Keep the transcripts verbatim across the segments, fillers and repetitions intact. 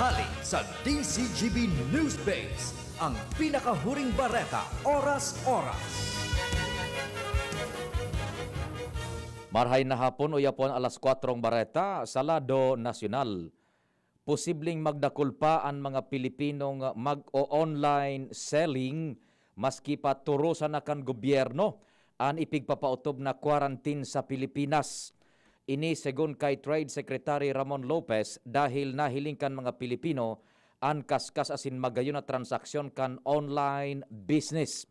Hali sa D Z G B Newspace, ang pinakahuring bareta, oras-oras. Marhay na hapon, uyapon alas kwatrong bareta sa lado nasyonal. Posibleng magdakul pa an mga Pilipinong mag-o-online selling maski pa turusan na kan gobyerno an ipigpapaotob na quarantine sa Pilipinas. Ini segun kay Trade Secretary Ramon Lopez dahil nahiling kan mga Pilipino an kaskas asin magayon na transaksyon kan online business.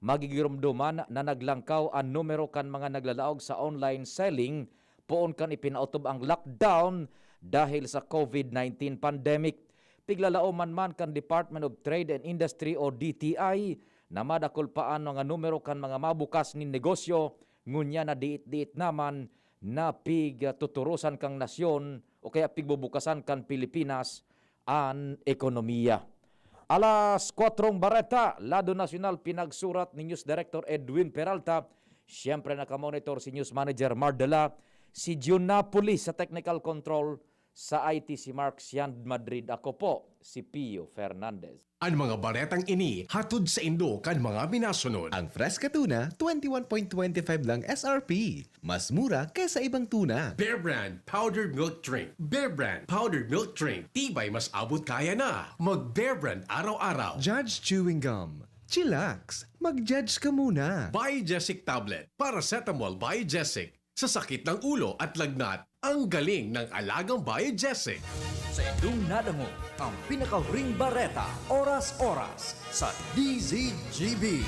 Magigiromdoman na naglangkaw an numero kan mga naglalaog sa online selling poon kan ipinaotob ang lockdown dahil sa COVID nineteen pandemic. Piglalaoman man kan Department of Trade and Industry o D T I na madakul pa an mga numero kan mga mabukas nin negosyo, ngunyan na diit-diit naman na pigtuturusan kan nasyon o kaya pigbubukasan kan Pilipinas an ekonomiya. Alas kwatrong bareta, lado nasyonal, pinagsurat ni News Director Edwin Peralta. Siyempre, nakamonitor si News Manager Mardela, si Jun Napoli sa technical control, sa I T si Mark Siand Madrid. Ako po si Pio Fernandez. An mga baretang ini hatod saindo kan mga minasunod. Ang Fresca Tuna, twenty-one point twenty-five lang S R P. Mas mura kaysa ibang tuna. Bear Brand Powdered Milk Drink. Bear Brand Powdered Milk Drink. Tibay, mas abot kaya na. Mag Bear Brand araw-araw. Judge Chewing Gum. Chillax. Mag-judge ka muna. Biogesic Tablet. Paracetamol Biogesic. Sa sakit ng ulo at lagnat, ang galing ng alagang Biogesic. Sa indong nadangog ang pinakahuring bareta, oras-oras sa D Z G B.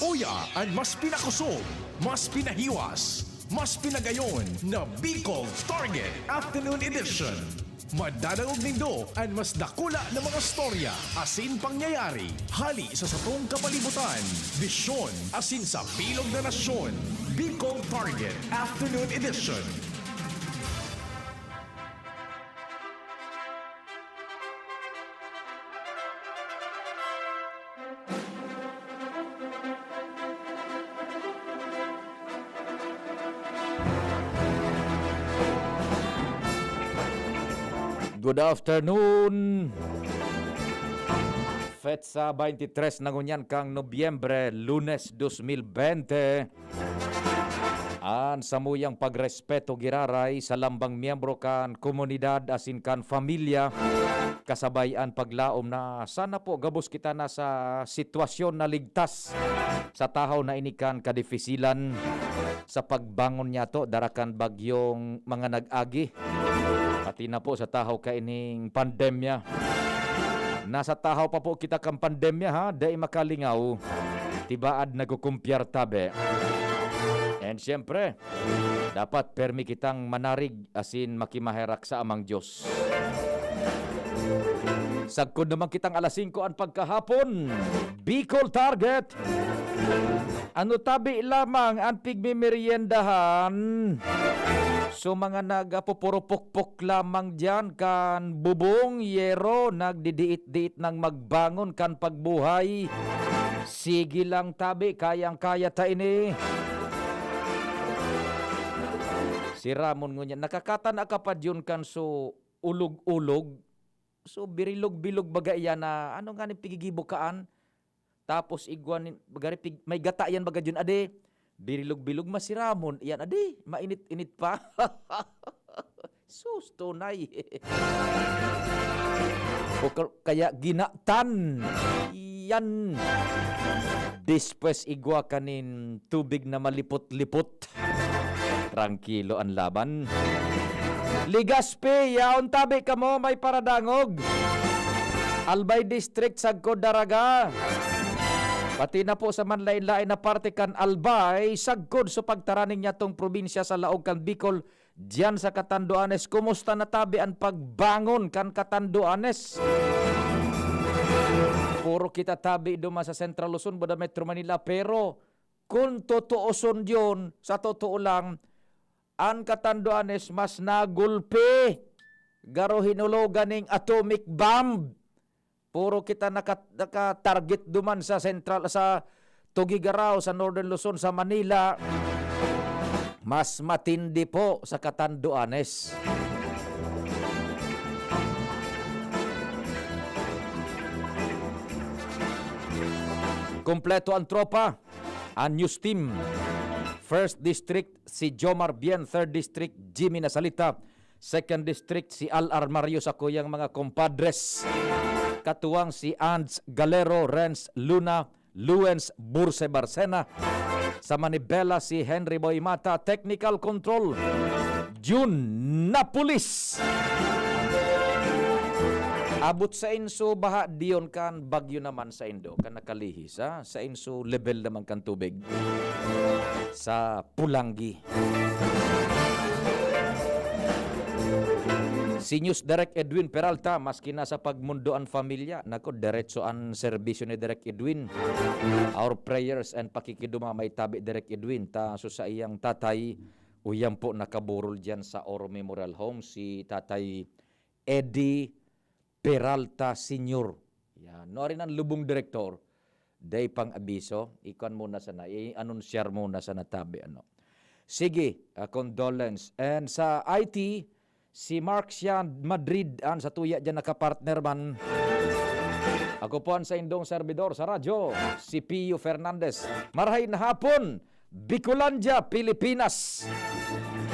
Uya an mas pinakusog, mas pinahiwas, mas pinagayon na Bicol Target Afternoon Edition. Madadangog nindo an mas dakula na mga storya asin pangyayari hali sa satong kapalibutan. Bisyon asin sa bilog na nasyon. Bicol Target Afternoon Edition. Good afternoon. Petsa twenty-three na ngunyan kan Nobyembre, Lunes, dos mil bente. An samuyang pagrespeto giraray sa lambang miyembro kan komunidad asin kan pamilya, kasabay an paglaom na sana po gabos kita na sa sitwasyon na ligtas sa tahaw na ini kan kadifisilan sa pagbangon niyato dara kan bagyong mga nag-agi. Pati na po sa tahaw kaining pandemya. Nasa tahaw pa po kita kan pandemya, ha, dai makalingaw. Tibaad nagkukumpyar tabi. And siyempre, dapat permi kitang manarig asin makimaherak sa Amang Diyos. Sagkod naman kitang alas singko an pagkahapon. Bicol Target. Ano tabi lamang an pigmemeriendahan? So, mga nagapupurupukpok lamang diyan kan bubong, yero, nagdidiit-diit nang magbangon kan pagbuhay. Sige lang tabi, kayang-kaya ta ini. Si Ramon ngunyan, nakakatana ka pa diyon kan so ulog-ulog. So, birilog-bilog baga iyan na, ano nga ni pigigibo kaan? Tapos igwa nin, baga ri pig-, may gata iyan baga diyon, ade. Birilog-bilog, masiramon. Iyan, ade, mainit-init pa. Sus, tunay. O ka-, kaya ginatan. Iyan. Despues igwa kanin tubig na malipot-lipot. Trangkilo an laban. Legazpi, yaon tabi kamo, may paradangog. Albay District, sagkod Daraga. Pati na po sa manlain-lain na parte kan Albay, sagkod sa pagtaraning niatong probinsya sa laog kan Bicol, diyan sa Catanduanes. Kumusta na tabi an pagbangon kan Catanduanes? Puro kita tabi duman sa Central Luzon, buda Metro Manila, pero kun totooson diyon, sa totoo lang, an Catanduanes mas nagulpi. Garo hinulogan ning atomic bomb. Puro kita naka-, naka-target duman sa Central, sa Tuguegarao, sa Northern Luzon, sa Manila. Mas matindi po sa Catanduanes. Kompleto ang tropa, ang news team. First District, si Jomar Bien. Third District, Jimmy Nasalita. Second District, si Al Armario, sakuyang mga compadres. Katuwang si Ands Galero, Renz Luna, Luens Burse Barcena. Sa Manibela, si Henry Boy Mata. Technical control, Jun Napolis. Abot sa inso, baha diyon kan bagyo naman sa indo, kan nakalihis, ha? Sa inso, level naman kan tubig sa Pulanggi. Si News Direk Edwin Peralta, maski nasa pagmundo an pamilya, nako, diretso an serbisyo ni Direk Edwin. Our prayers and pakikiduma may tabi, Direk Edwin, ta so sa iyang tatay, uyan po nakaburol diyan sa Oro Memorial Home, si Tatay Eddie Peralta Senior. Yan. No, ari ang lubong direktor, day pang abiso, ikon muna sana, i-anunsyar muna sana tabi, ano. Sige, ah, condolence. And sa I T, si Mark Sian Madrid, an sa tuya dyan nakapartner man. Ako po ang sa indong servidor sa radyo, si Pio Fernandez. Marahay na hapon, Bicolandia, Pilipinas.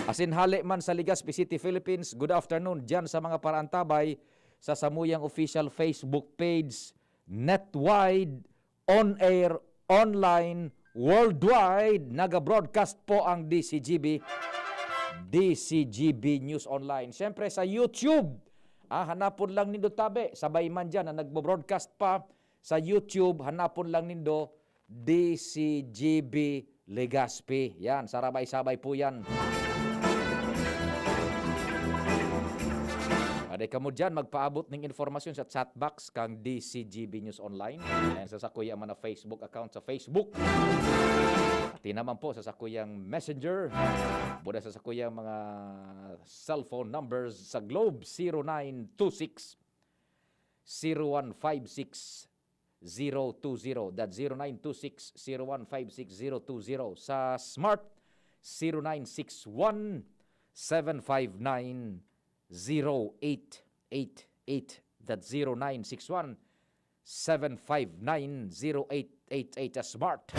Asin hali man sa Legazpi City, Philippines, good afternoon dyan sa mga paraantabay sa samuyang official Facebook page, netwide, on air, online, worldwide. Naga-broadcast po ang D C G B, D C G B News Online. Siyempre sa YouTube, ah, hanapon lang nindo tabi. Sabay man dyan na nagbo-broadcast pa sa YouTube, hanapon lang nindo D C G B Legazpi. Yan, sarabay-sabay po yan. Pwede kamo dyan magpaabot ning informasyon sa chat box kang D C G B News Online. Ayan, sa sakuya man na Facebook account sa Facebook. Pati naman po sa sakuyang Messenger. Buda sa sakuyang mga cellphone numbers sa Globe, zero nine two six, zero one five six, zero two zero. That's zero nine two six, zero one five six, zero two zero. Sa Smart, zero nine six one, seven five nine, zero eight eight eight. That's zero nine six one, seven five nine, zero eight eight eight. Sa Smart.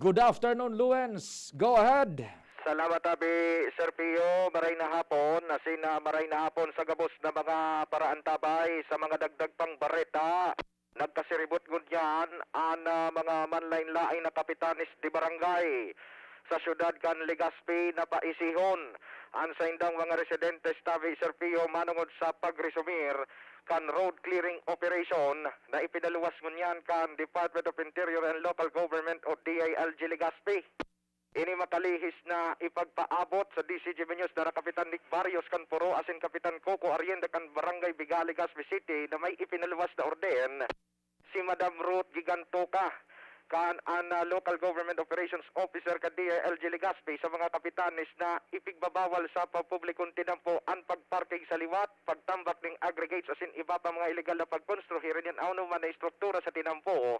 Good afternoon, Luens. Go ahead. Salamat, abi, Sir Pio. Maray na hapon, asin, ah, maray na hapon sa gabos na mga paraantabay sa mga dagdag pang bareta. Nagkasiribot ngunyan an, ah, mga manlaen-laen na kapitanes de barangay sa siyudad kan Legazpi na paisihon an saindang mga residentes tabi, Sir Pio, manongod sa pagresumir kan road clearing operation na ipinaluwas ngunyan kan Department of Interior and Local Government o D I L G Legazpi. Ini makalihis na ipagpaabot sa D C G B News na Kapitan Nick Barrios kan Puro asin Kapitan Coco Arienda kan Barangay Biga, Legazpi City, na may ipinaluwas na orden si Madam Ruth Gigantoka kan an, ah, Local Government Operations Officer kan D I L G Legazpi sa mga kapitanes na ipigbabawal sa pampublikong tinampo an pagparking sa liwat, pagtambak ning aggregates asin iba pa mga iligal na pagkonstruhi rin yan anoman na estruktura sa tinampo.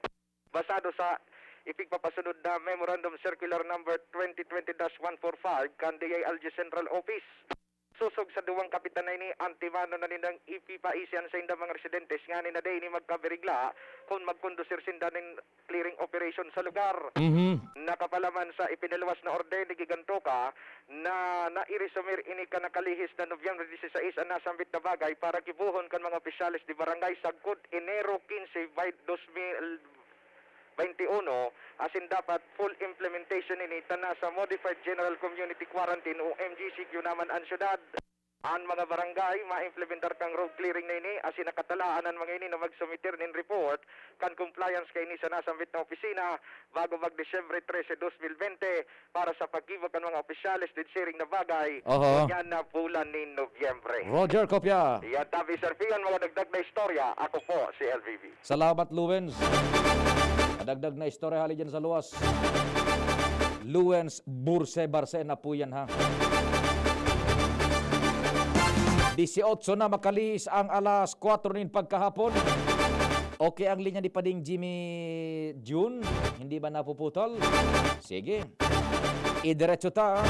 Basado sa ipigpapasunod na Memorandum Circular Number twenty twenty dash one four five kan D I L G Central Office. Sosog sa duwang kapitan na ini, antimano na nindang ipipaisi an saindang mga residentes ngani na dai ini magkabirigla kun magkondusir sinda nin clearing operation sa lugar. Mhm. Nakapalaman sa ipinaluwas na orden ni Gigantoka na nairesumir ini kan nakalihis na Nobyembre dieciséis an nasambit na bagay para gibohon kan mga opisyales de barangay sagkod Enero quince by dos mil, twenty-one, asin dapat full implementation ini ta nasa Modified General Community Quarantine o M G C Q naman an syudad. An mga barangay maimplementar kan road clearing na ini asin nakatalaan an mga ini na magsumitir nin report kan compliance kaini sa nasambit na opisina bago mag-Disyembre trese, dos mil bente para sa paggibo kan mga opisyales nin siring na bagay Oho. Ngunyan na bulan nin Nobyembre. Roger Copia. Yan tabi, Sir Pian, mga dagdag na istorya. Ako po si L V B. Salamat, Luwens. Dagdag na istorya hali dyan sa luwas. Luwens Burse Barse na po yan, ha. Dieciocho na makalihis ang alas kwatro nin pagkahapon. Okay ang linya ni Pading Jimmy Jun? Hindi ba napuputol? Sige. Idiretso ta.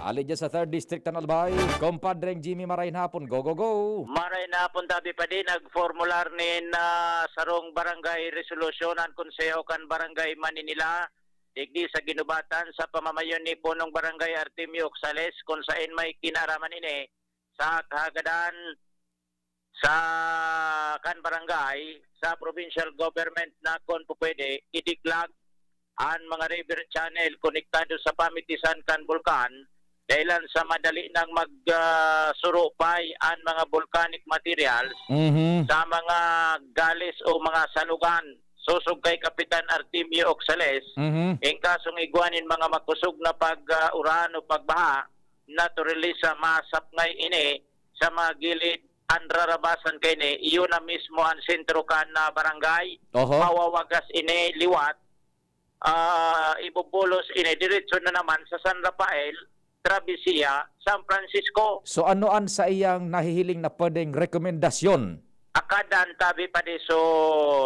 Ali dyan sa third District, Tan Albay. Compadreng Jimmy, maray na hapon. Go, go, go! Maray na hapon, Tabi Padi. Nagformular nin, ah, sarong barangay resolution an Konseho kan Barangay Maninila, digdi sa Ginubatan, sa pamamayon ni Punong Barangay Artemio Oxales, kun saen may kinaraman ini sa kahagadan sa kan barangay, sa provincial government na kun pupwede, idiglag an mga river channel konektado sa pamitisan kan bulkan, dahilan sa madali nang mag, ah, surupay an mga volcanic materials Mhm. sa mga galis o mga salugan. Sosog kay Kapitan Artemio Oxales, Mhm. in kasong igwa nin mga makusog na pag, ah, uran o pagbaha, naturally sa masapngay ini sa mga gilid an rarabasan kaini, iyo na mismo an sentro kan, ah, barangay. Oho. Mawawagas ini liwat, ah, ibubulos ini diretso na naman sa San Rafael, Traviesia, San Francisco. So, ano an saiyang nahihiling na pwedeng rekomendasyon? Akadan tabi pa di so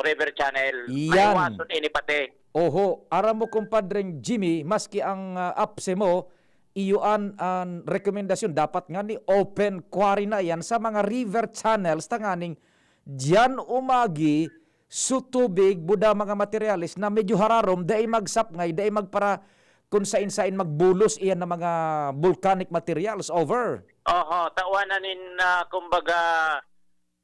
river channel. Iyan. Maiwason ini pati. Oho, aram mo, Compadreng Jimmy, maski ang, ah, apse mo, iyo an, an rekomendasyon, dapat ngani open quarry na yan sa mga river channels, tanganing diyan umagi su tubig, buda mga materyales na medyo hararom, dai magsapngay, dai magpara-, kun sain-sain magbulos iyan na mga volcanic materials. Over. Oho, tawanan nin, ah, kumbaga,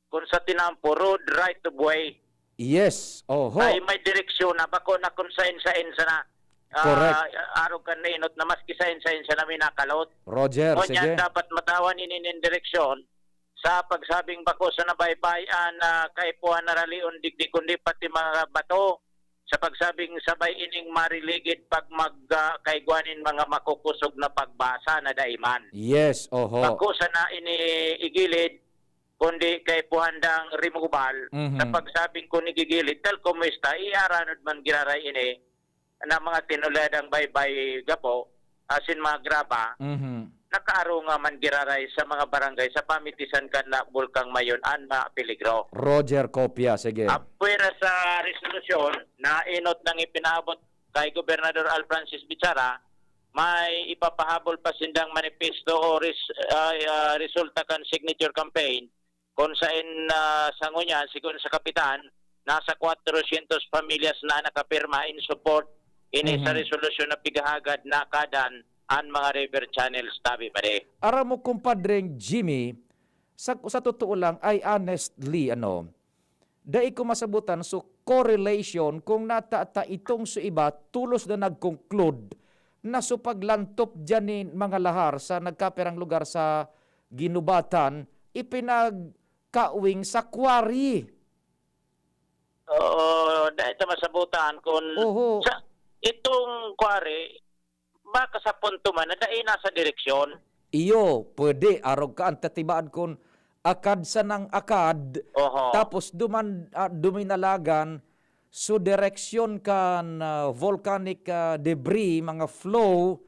kun sa tinampo, road right of way. Yes, oho. Ay, may direksyon na, bako na kun sain-sain sana, ah, Correct. Arog kan nainot na maski sain-sain sana may nakalot. Roger, Ngunyan, sige. Dapat matawan ini nin direksyon sa pagsabing bako sa nabaybayan na kaipuhan na ralion digdi kundi pati mga bato. Sa pagsabing sabay ining mariligid pag mag, ah, kaigwa nin mga makukusog na pagbasa na daiman. Yes, oho. Bako sana ini igilid, kundi kaipuhan dang removal. Mhm. Sa pagsabing kun igigilid, tal kumusta, iaranod man giraray ini na mga tinuladang baybay gapo, asin mga graba, Mhm. nakaarunga man giraray sa mga barangay sa pamitisan kan na bulkang mayon an mga peligro. Roger Copia, sige. Apwera sa resolusyon na inot nang ipinaabot kay Gobernador Al Francis Bichara, may ipapahabol pa sindang manifesto o res-, ah, ah, resulta kan signature campaign, kun saen, ah, sa ngunyan, sigon sa kapitan, nasa kwatrosyentos pamilyas na nakapirma in support ini sa Mhm. resolusyon na pigahagad na kadan an mga river channels, tabi pa di. Aram mo, Compadreng Jimmy, sa, sa totoo lang, ay honestly, ano, dai ko masabutan so correlation kung natata itong so iba tolos na nag-conclude na so paglantop diyan nin mga lahar sa nagkapirang lugar sa Ginubatan, ipinagkawing sa quarry. Oo, dai ta masabutan kun Oho. sa itong quarry, baka sa punto man na dai nasa direksyon. Iyo, pwede. Arog ka, ang tatibaan kun akad sanang akad, Oho. tapos duman, ah, duminalagan, so direksyon kan, ah, volcanic, ah, debris, mga flow,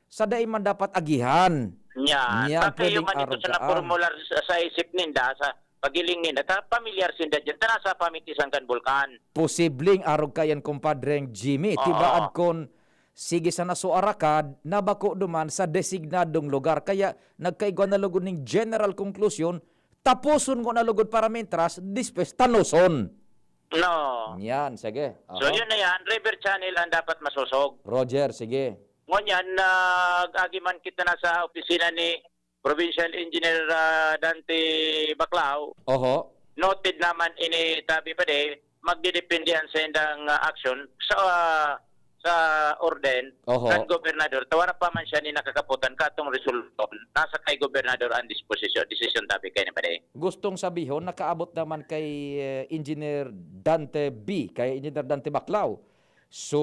sa dai man dapat agihan. Yan. Yan, Baka pwedeng yung man ito arog sa ka, ah. napormular sa, sa isip ninda, sa pagiling ninda, ta pamilyar sinda dyan, ta nasa pamitisan kan bulkan. Posibleng arog ka yan, Compadreng Jimmy. Oo. Tibaan kun sige sana so arakad na bako duman sa designadong lugar. Kaya nagkaigwa na lugod ning general conclusion, taposon ko na lugod para mintras, despues tanoson. No. Yan, sige. So, Aha. yun na yan. River channel ang dapat masosog. Roger, sige. Ngunyan, nag-agi man kita na sa opisina ni Provincial Engineer, ah, Dante Baclao. Oho. Noted naman ini, tabi pa di, magdidepende yan sa indang, ah, action sa, ah, sa orden Oho. kan gobernador. Tawara pa man siya ni nakakaputan katong resolusyon. Nasa kay gobernador ang disposisyon, desisyon, tabi kay ni pa di. Gustong sabihon, nakaabot naman kay, eh, Engineer Dante B, kay Engineer Dante Baclao. So,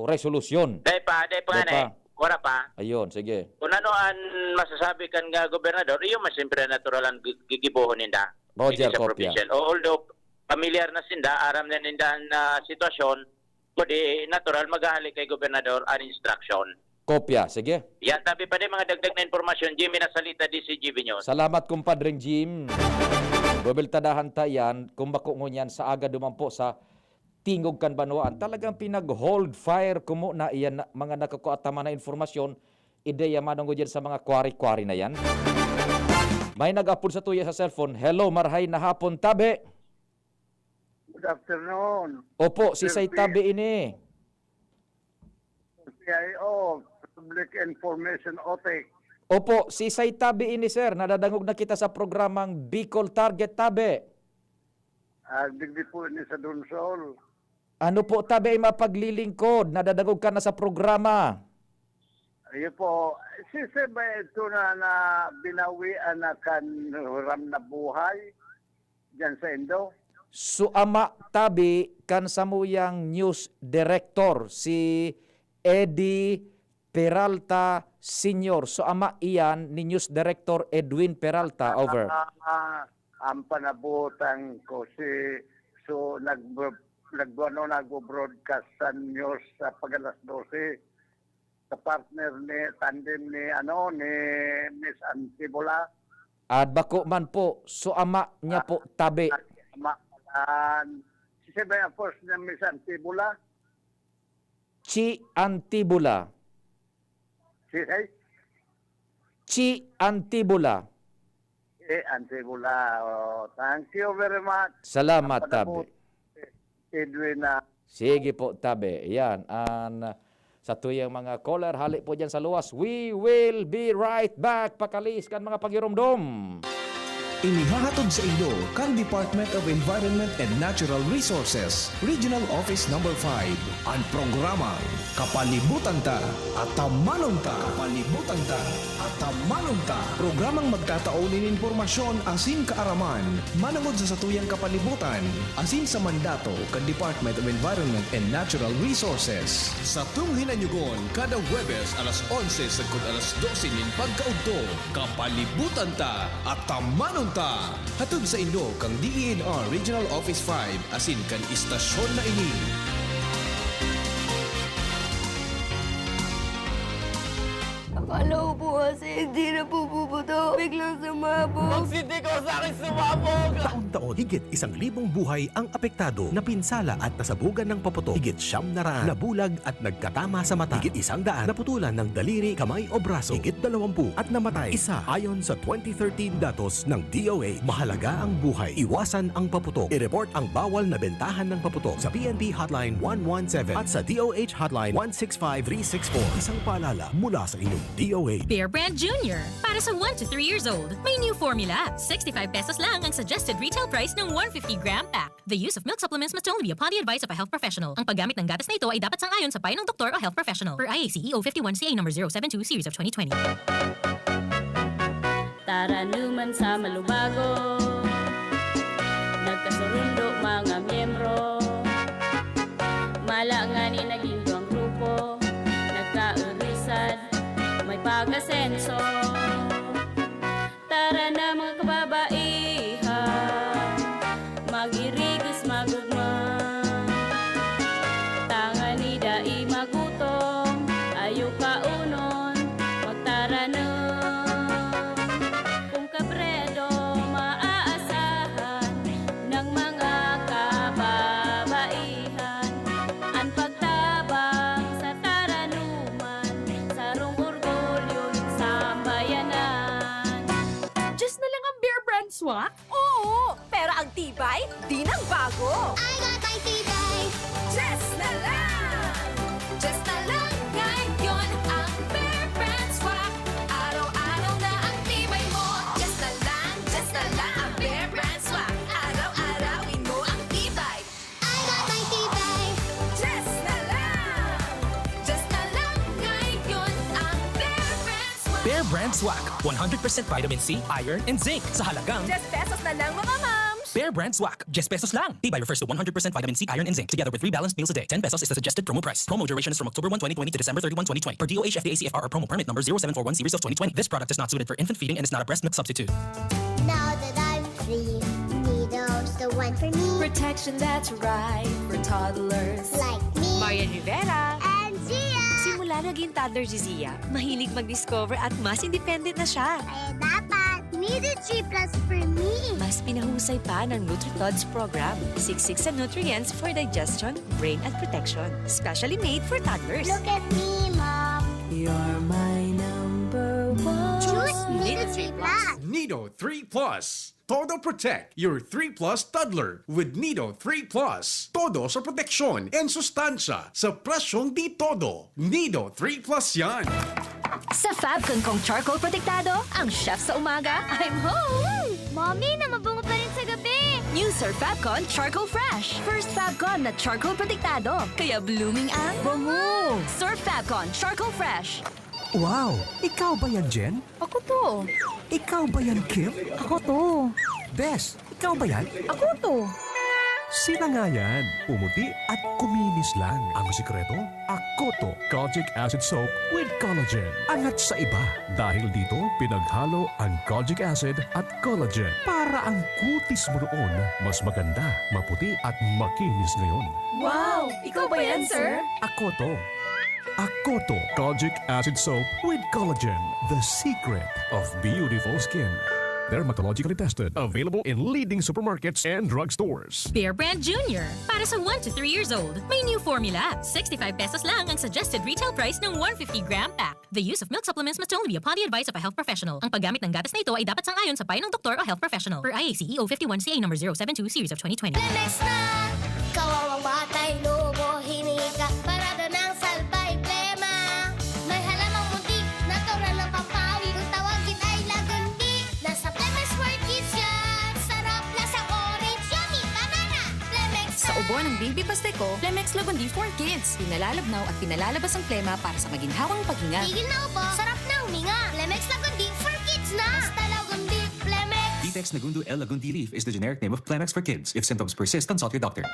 resolusyon. Dai pa, dai pa Dai nga na pa. eh. Wala pa. Ayun, sige. Kung ano ang masasabi kan nga gobernador, iyo man siyempre natural ang gi-, gigibohon ninda. Roger Hindi sa Copia. provincial. O, although, familiar na sinda, aram na ninda ang, ah, sitwasyon, kundi natural, maghahali kay gobernador ang instruction. Kopya, sige. Yan, tabi pa di mga dagdag na impormasyon, Jimmy Nasalita, D C G B News. Salamat, Compadreng Jim. Bubeltadahan ta yan, kung bako ngunyan sa aga duman po sa tingog kan banwaan. Talagang pinag-hold fire ko muna iyan na, mga nakakua ta man na informasyon, ideya manongod yan sa mga kwari-kwari na yan. May nag-apod sa tuya sa cellphone. Hello, marhay na hapon, tabi. Good afternoon. Opo, si Say Tabi ini. P I O, Public Information Office. Opo, si Say Tabi ini, sir. Nadadangog na kita sa programang Bicol Target, Tabi. Ah, digdi po ini sa Donsol. Ano po, Tabi, ay mapaglilingkod? Nadadangog ka na sa programa. Ayun po. Si Sir ba ito na, na binawian na kan huram na buhay dyan sa Indo? So, ama, Tabi, kan samuyang news director, si Eddie Peralta Senior. So, ama iyan ni News Director Edwin Peralta. Over. Ah, ang panabutan ko si so nag nagbuano nagbo-broadcast sa news sa pag alas dose sa partner ni tandem ni ano ni Miss Antibula. At bako man po, so ama niya po, Tabi. Ama, um, si Sir ba ang first niya Miss Antibula? Chi Antibula. Si Sir? Chi Antibula. Eh, Antibula. Oh, thank you very much. Salamat, Ang panabutan Tabi. Si Edwin na Sige po, Tabi. Yan, an sa tuyang mga caller, hali po dyan sa luwas. We will be right back. Pakalihis kan mga pagirumdom. Inihahatod sa inyo kan Department of Environment and Natural Resources, Regional Office Number five, an programang Kapalibutan Ta, Atamanon Ta. Kapalibutan Ta, Atamanon Ta. Programang magtatao nin impormasyon asin kaaraman manongod sa satuyang kapalibutan asin sa mandato kan Department of Environment and Natural Resources. Satong hinanyugon kada Huwebes alas onse sagkod alas dose nin pagkaudto. Kapalibutan Ta, Atamanon Ta. Hatod sa inyo kan D E N R Regional Office five asin kan istasyon na ini. Akala ko po kasi hindi na po puputok. Biglang sumabog. Magsindi ka sa akin sumabog! Taon-taon, higit isang libong buhay ang apektado, napinsala at nasabugan ng paputok. Higit siyam na raan nabulag at nagkatama sa mata. Higit isang daan naputulan ng daliri, kamay o braso. Higit dalawampu at namatay. Isa ayon sa twenty thirteen datos ng D O H. Mahalaga ang buhay. Iwasan ang paputok. I-report ang bawal na bentahan ng paputok sa P N P Hotline one one seven at sa D O H Hotline one six five three six four. Isang paalala mula sa inyong D O H. Bear Brand Junior. Para sa one to three years old, may new formula. Sixty-five pesos lang ang suggested retail price ng one fifty gram pack. The use of milk supplements must only be upon the advice of a health professional. Ang paggamit ng gatas na ito ay dapat sang-ayon sa payo ng doktor o health professional. Per I A C E O fifty-one C A number zero seven two series of twenty twenty. Taranuman sa malubago, nagkasurundo mga miyembro. Mala ngani naging duwang grupo, nagkaurusad, may pag-asenso. Tara na, mga kababaihan, mag-irigis, magugma. Tangani dai magutom, ayo kaunon, magtaranom. Kun kabredo maaasahan ng mga kababaihan, an pagtabang sa taranuman, sarong orgulyo nin sambayanan. Diyos na lang ang Bear Brand Swak? Oo! Pero ang tibay, di nang bago! I got my tibay. Just na lang! Just na lang ngayon ang Bear Brand Swak. Araw-araw na ang tibay mo. Just na lang, just na lang ang Bear Brand Swak. Araw-arawin mo ang tibay. I got my tibay. Just na lang! Just na lang ngayon ang Bear Brand Swak. Bear Brand Swak, one hundred percent vitamin C, iron, and zinc sa halagang Diyes pesos na lang, mga mams! Bear Brand Swak, diyes pesos lang. Tibay refers to one hundred percent vitamin C, iron, and zinc, together with three balanced meals a day. Ten pesos is the suggested promo price. Promo duration is from October one, twenty twenty to December thirty-one, twenty twenty, per D O H F D A C F R or promo permit number zero seven four one series of twenty twenty. This product is not suited for infant feeding and is not a breast milk substitute. Now that I'm free, Nido's the one for me. Protection that's right for toddlers Like me. Marian Rivera. And Zia! Simula naging toddler si Zia, mahilig mag-discover at mas independent na siya. Kaya dapat Nutri Plus for me. Mas pinahusay pa ng NutriTods program. Siksik sa nutrients for digestion, brain at protection. Specially made for toddlers. Look at me, Mom. You're my number one. Choose Nutri Plus. Nido three Plus. Todo Protect your three Plus toddler with Nido three Plus. Todo sa proteksyon and sustansya sa presyong di todo. Nido three Plus yan. Sa Fabcon kong charcoal protektado, ang chef sa umaga, I'm home! Mommy, na mabungo pa rin sa gabi. New Surf Fabcon Charcoal Fresh. First Fabcon na charcoal protektado. Kaya blooming ang bango. Surf Fabcon Charcoal Fresh. Wow! Ikaw ba yan, Jen? Ako to. Ikaw ba yan, Kim? Ako to. Bes, ikaw ba yan? Ako to. Sila nga yan. Pumuti at kuminis lang. Ang sikreto, Akoto Kojic Acid Soap with Collagen. Angat sa iba. Dahil dito, pinaghalo ang kojic acid at collagen para ang kutis mo noon mas maganda, maputi at makinis ngayon. Wow! Ikaw ba yan, sir? Akoto. Akoto Kojic Acid Soap with Collagen. The secret of beautiful skin. Dermatologically tested. Available in leading supermarkets and drugstores. Bear Brand Junior. Para sa one to three years old, may new formula. Sixty-five pesos lang ang suggested retail price ng one fifty gram pack. The use of milk supplements must only be upon the advice of a health professional. Ang paggamit ng gatas na ito ay dapat sang-ayon sa payo ng doktor o health professional. Per I A C E O fifty-one C A number zero seven two series of twenty twenty. Plemex na! Kawawang batay, lobo, hiningi ka, parada ng salbay, plema. May halamang muntik, natural na pampawi. Kung tawagin ay lagundi, nasa Plemex for Kids yan. Sarap, lasang orange, yummy, banana. Plemex Sa ubo ng Baby Pasteco, Plemex Lagundi for Kids. Pinalalabnaw at pinalalabas ang plema para sa maginhawang paghinga. Tigil na ubo, sarap na huminga. Plemex Lagundi for Kids na. Basta Lagundi, Plemex. Vitex Nagundo L Lagundi leaf is the generic name of Plemex for Kids. If symptoms persist, consult your doctor.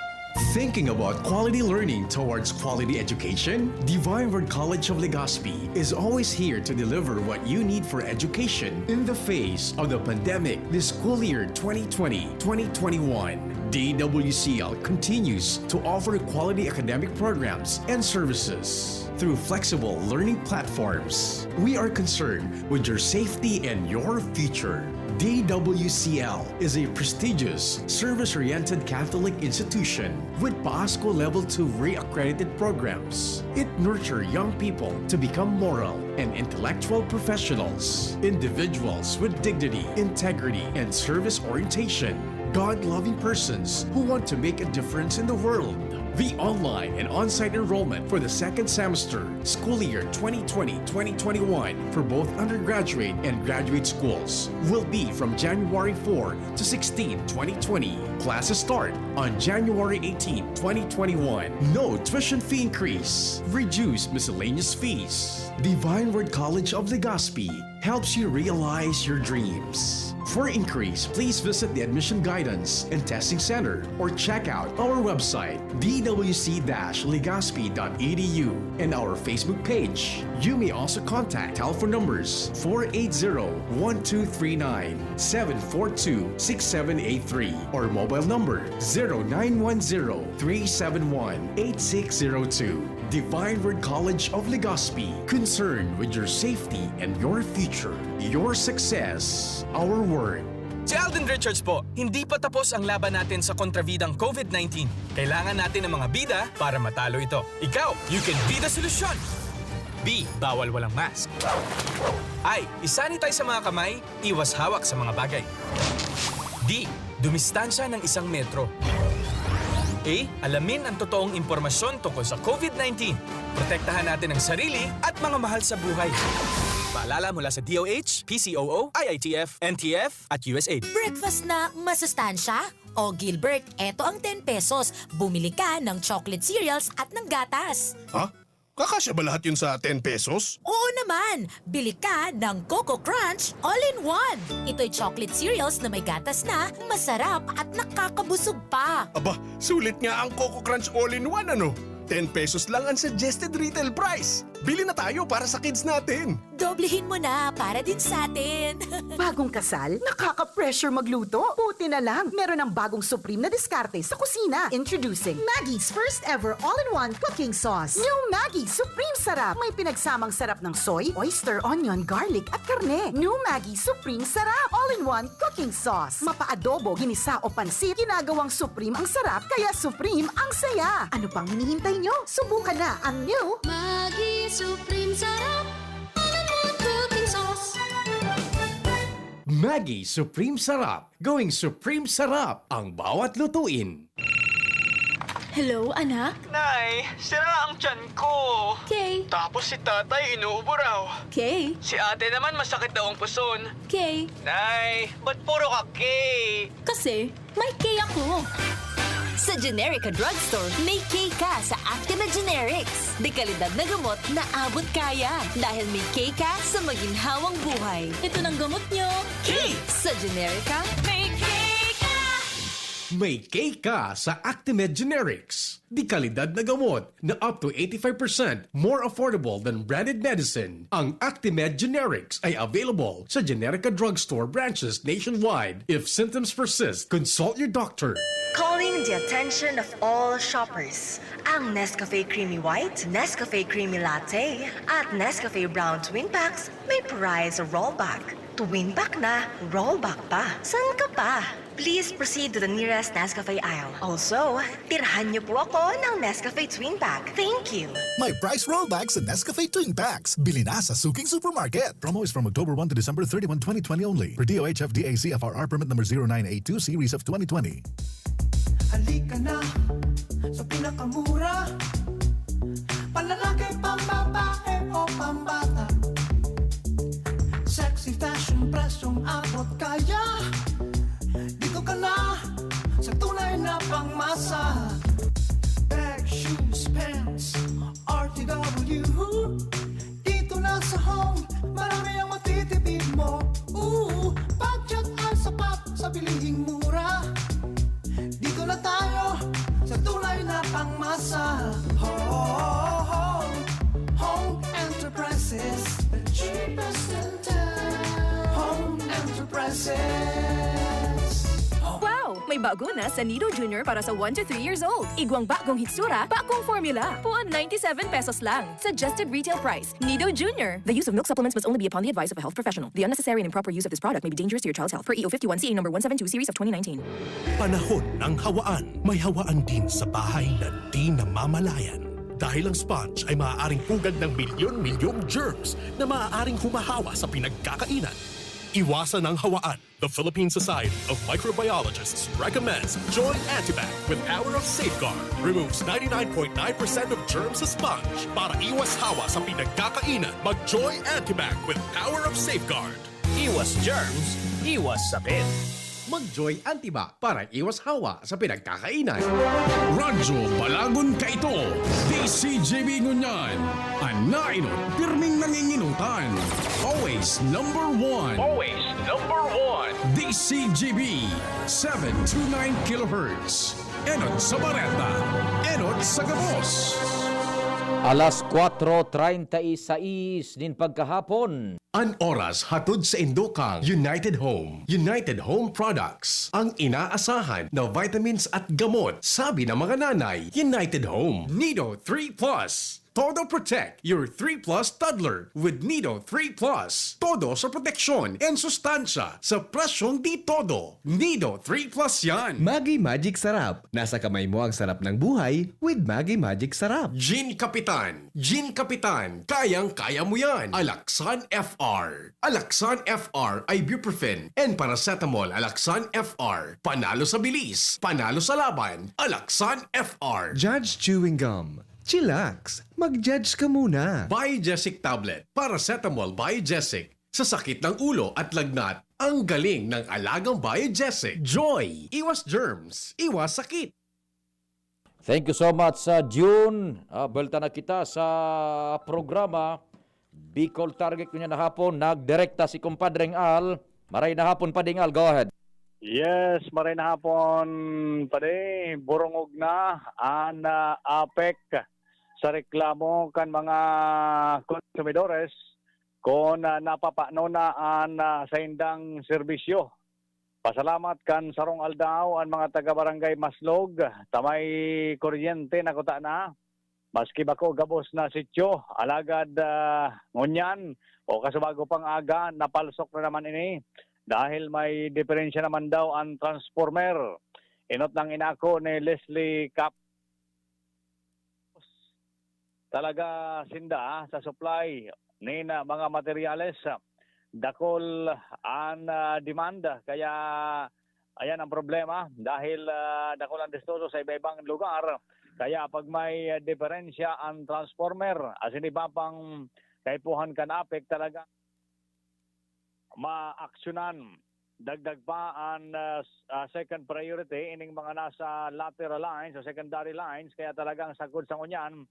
Thinking about quality learning towards quality education? Divine Word College of Legazpi is always here to deliver what you need for education in the face of the pandemic this school year twenty twenty, twenty twenty-one. D W C L continues to offer quality academic programs and services through flexible learning platforms. We are concerned with your safety and your future. D W C L is a prestigious, service-oriented Catholic institution with PASCO Level two re-accredited programs. It nurtures young people to become moral and intellectual professionals, individuals with dignity, integrity, and service orientation, God-loving persons who want to make a difference in the world. The online and on-site enrollment for the second semester, school year twenty twenty, twenty twenty-one, for both undergraduate and graduate schools will be from January four to sixteen, twenty twenty. Classes start on January eighteen, twenty twenty-one. No tuition fee increase. Reduced miscellaneous fees. Divine Word College of Legazpi helps you realize your dreams. For inquiries, please visit the Admission Guidance and Testing Center or check out our website, d w c dash legazpi dot e d u, and our Facebook page. You may also contact telephone numbers four eight zero, one two three nine, seven four two, six seven eight three, or mobile number zero nine one zero, three seven one, eight six zero two. Divine Word College of Legazpi, concerned with your safety and your future. Your success, our word. Si Alden Richards po, hindi pa tapos ang laban natin sa kontrabidang COVID nineteen. Kailangan natin ng mga bida para matalo ito. Ikaw, you can be the solution! B. Bawal walang mask. I. I-sanitize sa mga kamay, iwas hawak sa mga bagay. D. Dumistansya ng isang metro. A. Alamin ang totoong impormasyon tungkol sa COVID nineteen. Protektahan natin ang sarili at mga mahal sa buhay. Paalala mula sa D O H, P C O O, I I T F, N T F, at U S A I D. Breakfast na masustansya? O Gilbert, eto ang ten pesos. Bumili ka ng chocolate cereals at ng gatas. Ha? Kakasya ba lahat yun sa ten pesos? Oo naman! Bili ka ng Coco Crunch All-in-One. Ito'y chocolate cereals na may gatas na, masarap at nakakabusog pa. Aba, sulit nga ang Coco Crunch All-in-One, ano? Ten pesos lang ang suggested retail price. Bili na tayo para sa kids natin. Doblehin mo na para din sa atin. Bagong kasal? Nakaka-pressure magluto? Buti na lang, meron ng bagong supreme na diskarte sa kusina. Introducing Maggie's first ever all-in-one cooking sauce. New Maggie Supreme Sarap. May pinagsamang sarap ng soy, oyster, onion, garlic at karne. New Maggie Supreme Sarap. All-in-one cooking sauce. Mapa-adobo, ginisa o pansit, ginagawang supreme ang sarap, kaya supreme ang saya. Ano pang hinihintay nyo? Subukan na ang new Maggi Supreme Sarap. All-in-one cooking sauce. Maggi Supreme Sarap. Going Supreme Sarap ang bawat lutuin. Hello, anak? Nay, sira ang tiyan ko. Kay, Tapos si tatay inuubo raw. kay, Si ate naman masakit daw ang puson. kay. Nay, ba't puro ka kay? Kasi, may kay ako. Sa Generica Drugstore, may kay ka sa Actimed Generics. De kalidad na gamot na abot kaya. Dahil may kay ka sa maginhawang buhay. Ito ng gamot nyo. Kay! Sa Generica, may kay ka! May kay ka sa Actimed Generics. De kalidad na gamot na up to eighty-five percent more affordable than branded medicine. Ang Actimed Generics ay available sa Generica Drugstore branches nationwide. If symptoms persist, consult your doctor. Calling the attention of all shoppers. Ang Nescafe Creamy White, Nescafe Creamy Latte, at Nescafe Brown Twin Packs may price rollback. Twin Pack na, rollback pa. San ka pa? Please proceed to the nearest Nescafe aisle. Also, tirhan niyo po ako ng Nescafe Twin Pack. Thank you! May price rollback sa Nescafe Twin Packs. Bili na sa suking supermarket. Promo is from October one to December thirty-one, twenty twenty only. Per D O H F D A C F R R permit number zero nine eight two series of twenty twenty. Halika na sa pinakamura. Panlalaki, pambabae o pambata. Sexy fashion, presyong abot kaya. Dito ka na sa tunay na pangmasa. Bag, shoes, pants, R T W. Dito na sa Home, marami ang matitipid mo. Ooh, budget ay sapat sa bilihing mura. Dito na tayo sa tunay na pangmasa. Home, Home Enterprises, the cheapest in town. Home Enterprises. Wow! May bago na sa Nido Junior para sa one to three years old. Igwang bagong hitsura, bagong formula. Puon ninety-seven pesos lang. Suggested retail price. Nido Junior. The use of milk supplements must only be upon the advice of a health professional. The unnecessary and improper use of this product may be dangerous to your child's health. Per E O fifty-one C A number one seven two series of twenty nineteen. Panahon ng hawaan. May hawaan din sa bahay na di namamalayan. Dahil ang sponge ay maaaring pugad ng milyon-milyong germs na maaaring humahawa sa pinagkakainan. Iwasan ang hawaan. The Philippine Society of Microbiologists recommends Joy Antibac with power of safeguard. Removes ninety-nine point nine percent of germs sa sponge. Para iwas hawa sa pinagkakainan, mag Joy Antibac with power of safeguard. Iwas germs, iwas sakit. Mag Joy Antibac para iwas hawa sa pinagkakainan. Radyo Balagon Kaito, D C G B ngunyan. An nainot, pirming nanginginutan. Always number one. Always number one. D C G B, seven two nine kilohertz. Enot sa bareta, enot sa gabos. Alas kwatro treinta y seis nin pagkahapon. An oras hatod sa indukang United Home. United Home Products, ang inaasahan na vitamins at gamot. Sabi ng mga nanay, United Home. Nido three plus. Todo Protect, your three plus toddler with Nido three plus. Todo sa proteksyon and sustansya sa presyong di todo. Nido three plus yan. Maggi Magic Sarap. Nasa kamay mo ang sarap ng buhay with Maggi Magic Sarap. Gin Kapitan. Gin Kapitan. Kayang-kaya mo yan. Alaxan F R. Alaxan F R, ibuprofen, and paracetamol. Alaxan F R. Panalo sa bilis. Panalo sa laban. Alaxan F R. Judge Chewing Gum. Chillax. Mag-judge ka muna. Biogesic Tablet. Paracetamol Biogesic. Sa sakit ng ulo at lagnat, ang galing ng alagang Biogesic. Joy! Iwas germs. Iwas sakit. Thank you so much, uh, June. Ah, buelta na kita sa programa Bicol Target ngunyan na hapon. Nagdirekta si Kumpadreng Al. Maray na hapon, Pading Al. Go ahead. Yes, maray na hapon, pare. Burungog na an, ah, APEC sa reklamo kan mga konsumidores kun, ah, napapano na an, ah, saindang serbisyo. Pasalamat kan sarong aldaw an mga taga Barangay Maslog, ta may kuryente na kuta na. Maski bako gabos na sityo, alagad, ah, ngunyan o kasubago pang aga, napalsok na naman ini dahil may diferensya naman daw an transformer. Inot nang inako ni Leslie Cap. Talaga sinda sa supply nin, ah, mga materyales, ah, dakul an, ah, demand. Kaya ayan ang problema dahil, ah, dakul ang distuso sa iba-ibang lugar. Kaya pag may, ah, diferensya ang transformer, asin iba pang kaipuhan kan APEC, talaga maaksyonan. Dagdag pa an, ah, s-, ah, second priority, ining mga nasa lateral lines o secondary lines, kaya talagang sagkod sa ngunyan,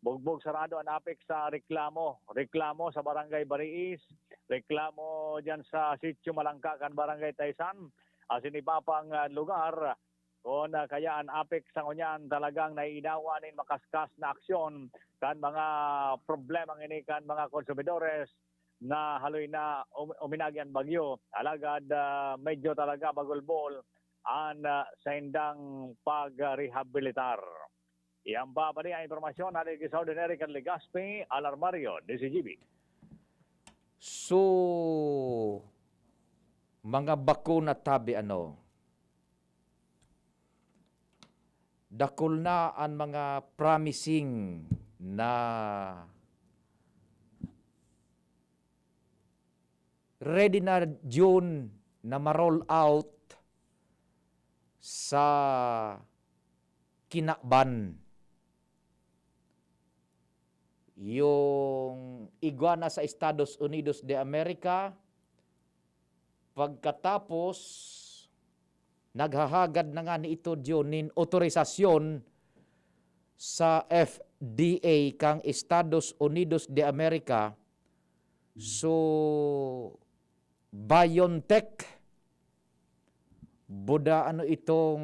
bugbog sarado an APEC sa reklamo. Reklamo sa Barangay Bariis, reklamo diyan sa Sitio Malangka kan Barangay Taysan, asin iba pang, ah, lugar. Kun, ah, kaya an APEC sa ngunyan talagang naiinawa nin makaskas na aksyon kan mga problemang ini kan mga konsumidores na haloy na um-, uminagi an bagyo. Alagad, ah, medyo talaga bagulbol an, ah, saindang pagrehabilitar. Iyan pa pa ang impormasyon na nagsasabi ni Eric Legaspi, Alarmario, D Z G B. So, mga bakuna tabi ano, dakul na an mga promising na ready na June na ma-roll out sa kinaban. Yung igwa na sa Estados Unidos de America, pagkatapos, naghahagad na nga ni ito diyon nin otorisasyon sa F D A kang Estados Unidos de America. So, BioNTech, buda ano itong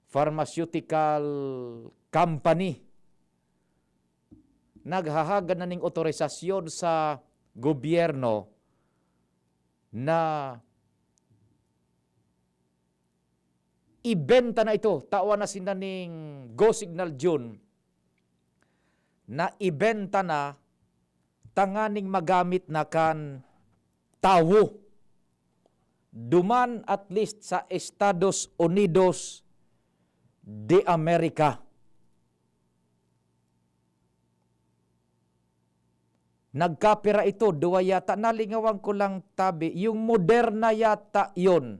pharmaceutical company, naghahagad na ning otorisasyon sa gobyerno na ibenta na ito, tawan na sinda ning Go Signal June, na ibenta na tanganing magamit na kan tawo duman at least sa Estados Unidos de America. Nagkapira ito, duwa yata. Nalingawan ko lang tabi. Yung Moderna yata yun.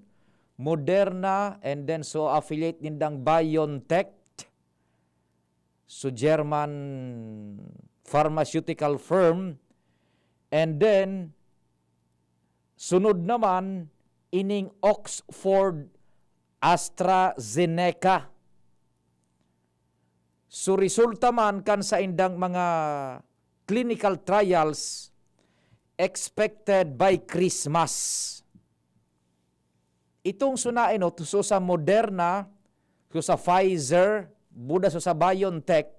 Moderna, and then so affiliate nindang BioNTech. So German pharmaceutical firm. And then, sunod naman, ining Oxford AstraZeneca. So, resulta man kan saindang mga clinical trials expected by Christmas. Itong sunaen, no, so sa Moderna, so sa Pfizer, buda so sa BioNTech,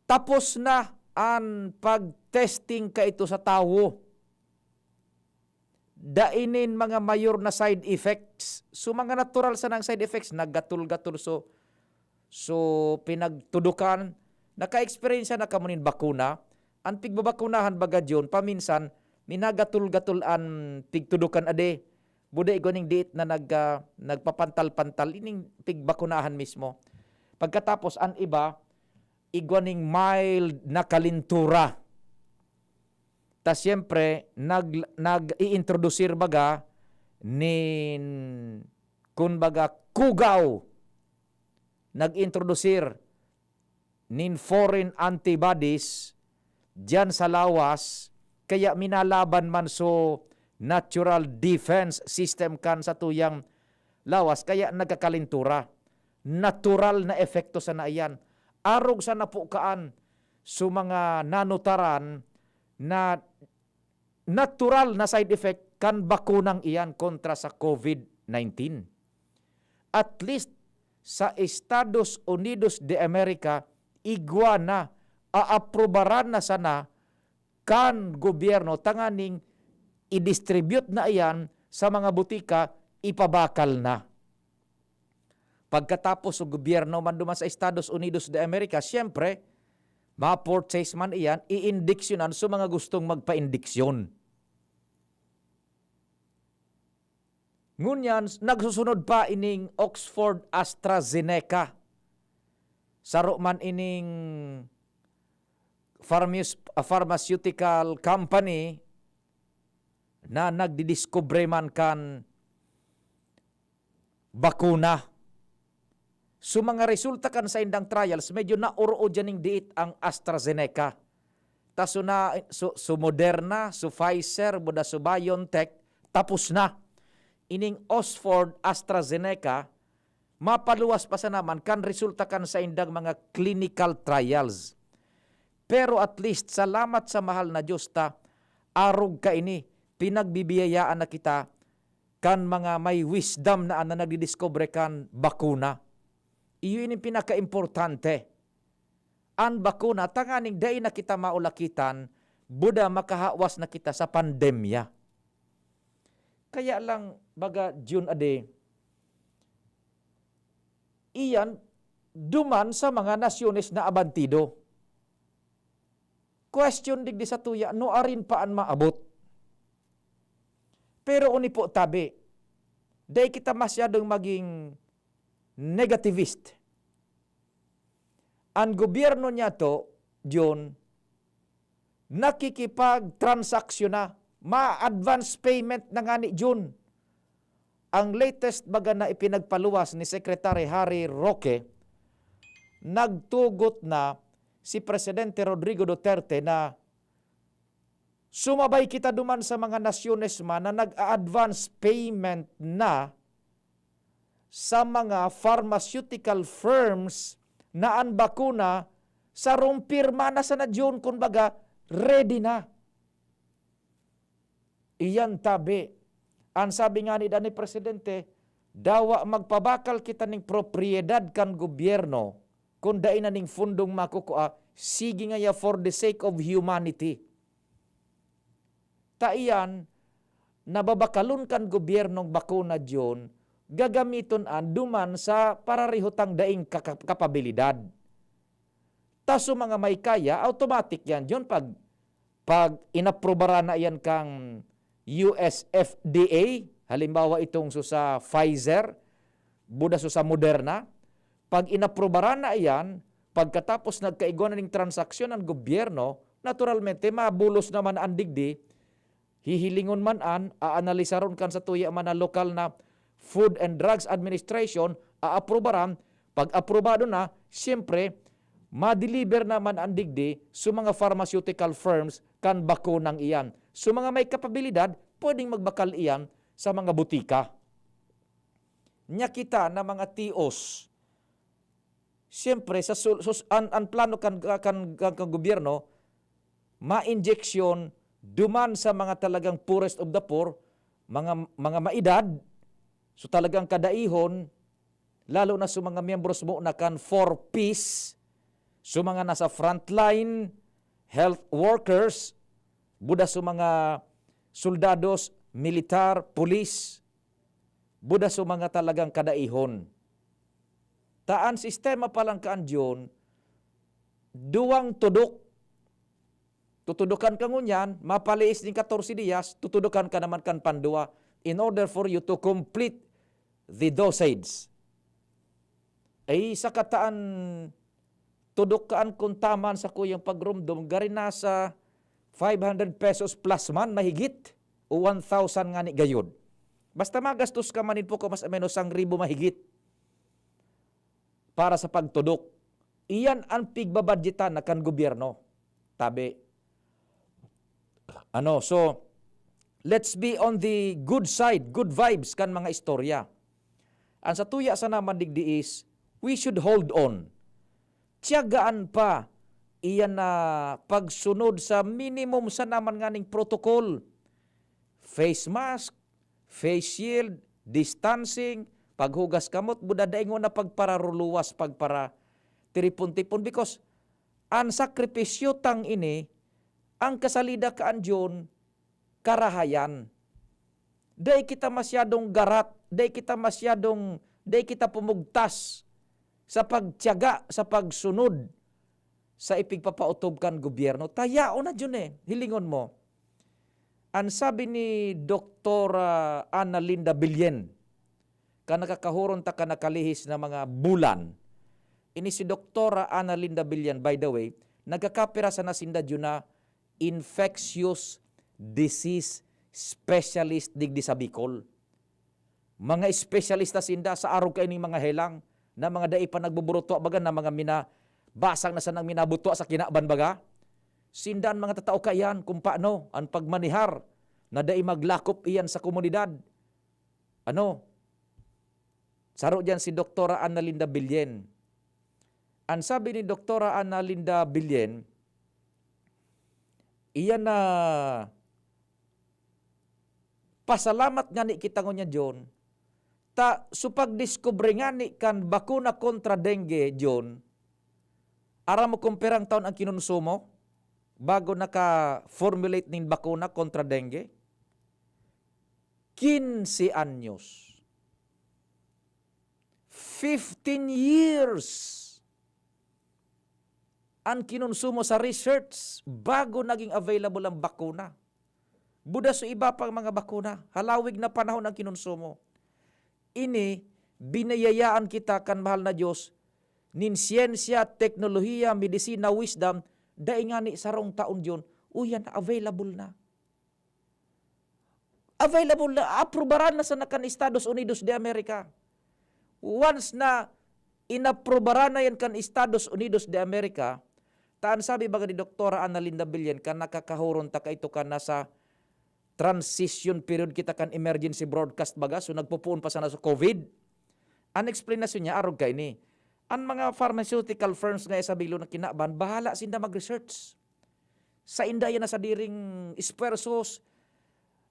tapos na an pag-testing kaito sa tawo. Dai nin mga mayor na side effects. So, mga natural sana ang side effects, naggatol-gatol. So, so, pinagtudukan, naka-eksperyensya na kamo nin bakuna. An pigbabakunahan baga diyon, paminsan, minagatol-gatol an pigtudukan ade. Buda igwa ning diit na nag-, ah, nagpapantal-pantal, ining pigbakunahan mismo. Pagkatapos, an iba, igwa ning mild na kalintura. Ta siyempre, nag-, nag-iintrodusir baga nin, kun baga, kugaw. Nag-iintrodusir nin foreign antibodies diyan sa lawas, kaya minalaban man so natural defense system kan satuyang lawas, kaya nagkakalintura. Natural na epekto sana iyan. Arog sa napukaan, so mga nanutaran na natural na side effect kan bakunang iyan kontra sa COVID nineteen. At least sa Estados Unidos de America, igwa na, aaprubaran na sana kan gobyerno tanganing i-distribute na iyan sa mga butika, ipabakal na. Pagkatapos, so gobyerno man duman sa Estados Unidos de America, siyempre, ma-purchase man iyan, iindiksyonan sa mga gustong magpaindiksyon. Ngunyan, nagsusunod pa ining Oxford AstraZeneca. Saro man ining pharmace-, ah, pharmaceutical company na nagdidiskubre man kan bakuna. So, mga resulta kan saindang trials, medyo naorood dyan ning diit ang AstraZeneca. Ta so na, so, so Moderna, so Pfizer, buda so BioNTech, tapos na. Ining Oxford AstraZeneca, mapaluwas pa sana man kan resulta kan saindang mga clinical trials. Pero at least, salamat sa mahal na Diyos ta, arog kaini, pinagbibiyayaan na kita kan mga may wisdom na, na nagdidiskubre kan bakuna. Iyo ini pinakaimportante. An bakuna, tanganing dai na kita maulakitan, buda makahawas na kita sa pandemya. Kaya lang, baga, Jun, ade, iyan duman sa mga nasyones na abantido. Question digdi sa tuya, no arin pa an maabot? Pero uni po, tabi, dai kita masyadong maging negativist. An gobyerno niya to, Jun, nakikipagtransaksyon na, ma-advance payment na ngani, Jun. Ang latest baga na ipinagpaluwas ni Secretary Harry Roque, nagtugot na si Presidente Rodrigo Duterte na sumabay kita duman sa mga nasyones man na nag-a-advance payment na sa mga pharmaceutical firms na an bakuna sarong pirma na sana, Jun, kumbaga, ready na. Iyan tabi. An sabi ngani daa ni Presidente, dawa magpabakal kita ning propiedad kan gobyerno, kun dai na ning fundong makukua, sige ngaya for the sake of humanity. Ta iyan, nababakalon kan gobyernong bakuna, Jun, gagamiton an duman sa pararihutang daing kaka-, kapabilidad. Ta so mga may kaya, automatic yan, Jun, pag, pag inaprubaran na yan kang U S F D A, halimbawa itong so sa Pfizer, buda so sa Moderna, pag inaprubaran na iyan, pagkatapos nagkaigwa na ning transaksyon ang gobyerno, naturalmente, mabulos naman an digdi, hihilingon man an, aanalisaron kan satuya man na lokal na Food and Drugs Administration, aaprubaran, pag aprobado na, siyempre, ma-deliver naman an digdi sa mga pharmaceutical firms kan bakunang iyan. So, mga may kapabilidad, pwedeng magbakal iyan sa mga butika. Nya kita na mga T Os, siyempre, sa sul-, sus-, an, an plano kan, kan, kan, kan gobyerno, ma-injection duman sa mga talagang poorest of the poor, mga, mga maedad, so talagang kadaihon, lalo na sa mga miyembros mo na kan four Ps, sa mga nasa frontline, health workers, buda sa mga soldados, militar, pulis, buda sa mga talagang kadaihon. Ta an sistema pa lang kan Jun, duwang tudok. Tutudokan ka ngunyan, mapaliis nin katorse diyas, tutudokan ka naman kan pandua in order for you to complete the dosage. Ay, sa kataan, tudok kaan kun tama an sakuyang pagrumdom, gari nasa five hundred pesos plus man mahigit, o one thousand ngani gayod. Basta magastos ka man nin puko, mas o menos sang ribo mahigit para sa pagtudok. Iyan an pigbabadyetan na kan gobyerno. Tabi. Ano, so, let's be on the good side, good vibes kan mga istorya. An satuya sana man digdi is, we should hold on. Tiyagaan pa iyan na pagsunod sa minimum sana man nganing protocol. Face mask, face shield, distancing, paghugas kamot, buda dai ngona pagpararuluwas, pagpara-, tiripon-tipon, because an sakripisyo tang ini, Ang kasalida kaan, John, karahayan. Dai kita masyadong garat, dai kita masyadong, dai kita pumugtas sa pagtiyaga, sa pagsunod sa ipigpapautob kan gobyerno. Tayaon na, John, eh. Hilingon mo. An sabi ni Doktora Ana Linda Bilyen, kan nakakahuron ta kan nakalihis na mga bulan. Ini si Doktora Ana Linda Bilyen, by the way, nagkakapira sana sinda, John, na infectious disease specialist digdi sa Bicol. Mga espesyalista sinda sa arog kaining mga helang na mga dai pa nagbuburutwa, baga, na mga mina-, basang na sanang minabutwa sa kinaban, baga. Sinda an mga tatao kaiyan kung paano an pagmanihar na dai maglakop iyan sa komunidad. Ano? Saro diyan si Doktora Ana Linda Bilyen. An sabi ni Doktora Ana Linda Bilyen, iyan na pasalamat ngani kita ngunyan, John, ta sa pagdiskubre ngani kan bakuna kontra dengue, John, aram mo kung pirang taon ang kinonsumo bago naka-formulate nin bakuna kontra dengue? Quince anyos. Fifteen years an kinonsumo sa research bago naging available ang bakuna. Buda sa iba pang mga bakuna, halawig na panahon ang kinonsumo. Ini, biniyayaan kita kan mahal na Dios nin siyensya, teknolohiya, medisina, wisdom, dai ngani sarong taon diyon, uyan, available na. Available na, aprubaran na sana kan Estados Unidos de America. Once na inaprubaran na yan kan Estados Unidos de America, ta an sabi baga ni Doktora Ana Linda Bilyen, kan nakakahuron ta kaito kan nasa transition period kita kan emergency broadcast baga, so nagpupoon pa sana sa COVID. An explanation niya, arog kaini. An mga pharmaceutical firms nga sa bilog na kinaban, bahala sinda mag-research. Sainda yan na sadiring esfuerzos,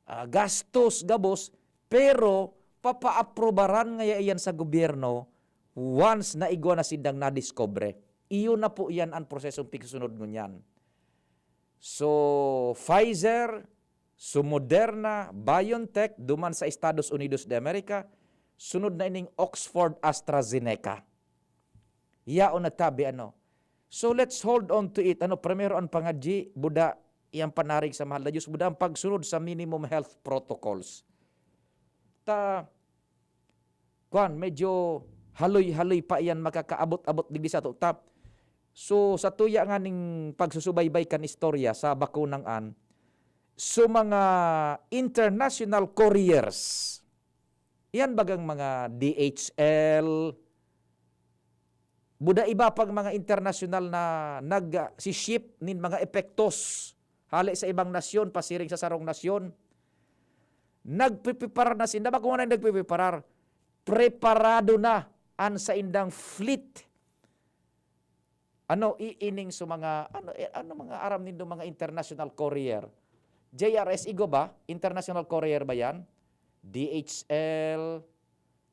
ah, gastos, gabos, pero papaaprubaran ngaya iyan sa gobyerno once na igwa na sindang nadiskubre. Iyo na po yan an prosesong pigsusunod ngunyan. So, Pfizer, so Moderna, BioNTech, duman sa Estados Unidos de America, sunod na ining Oxford AstraZeneca. Yaon na tabi, ano. So, let's hold on to it. Ano, primero an pangadyi, buda, iyang panarig sa mahal na Diyos, buda ang pagsunod sa minimum health protocols. Ta, kwan, medyo haloy-haloy pa iyan makakaabot-abot digdi sa ato. Ta, so, sa tuya nga ning pagsusubaybay kan istorya sa bakunang an, so mga international couriers, iyan bagang mga D H L, buda iba pang mga internasyonal na nag, ah, si ship nin mga epektos hale sa ibang nasyon, pasiring sa sarong nasyon. Nagpipreparar na sinda, bako nga na nagpipreparar, preparado na an saindang fleet. Ano, i-, ining sa mga, ano, eh, ano mga aram nindo, mga international courier? J R S, igwa ba? International courier ba yan? D H L,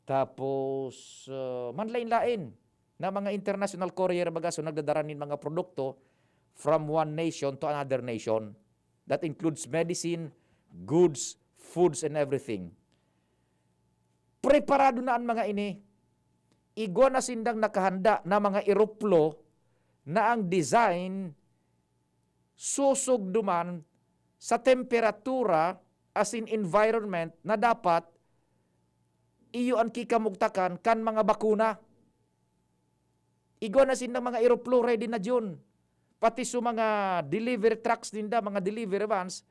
tapos, uh, manlain-lain na mga international courier baga, so nagdadara nin mga produkto from one nation to another nation. That includes medicine, goods, foods, and everything. Preparado na an mga ini. Igwa na sindang nakahanda na mga eroplo na ang design susog duman sa temperatura, as in environment, na dapat iyo an kikamugtakan kan mga bakuna. Igwa na sindang mga eroplo, ready na diyon. Pati sa mga delivery trucks ninda, mga delivery vans,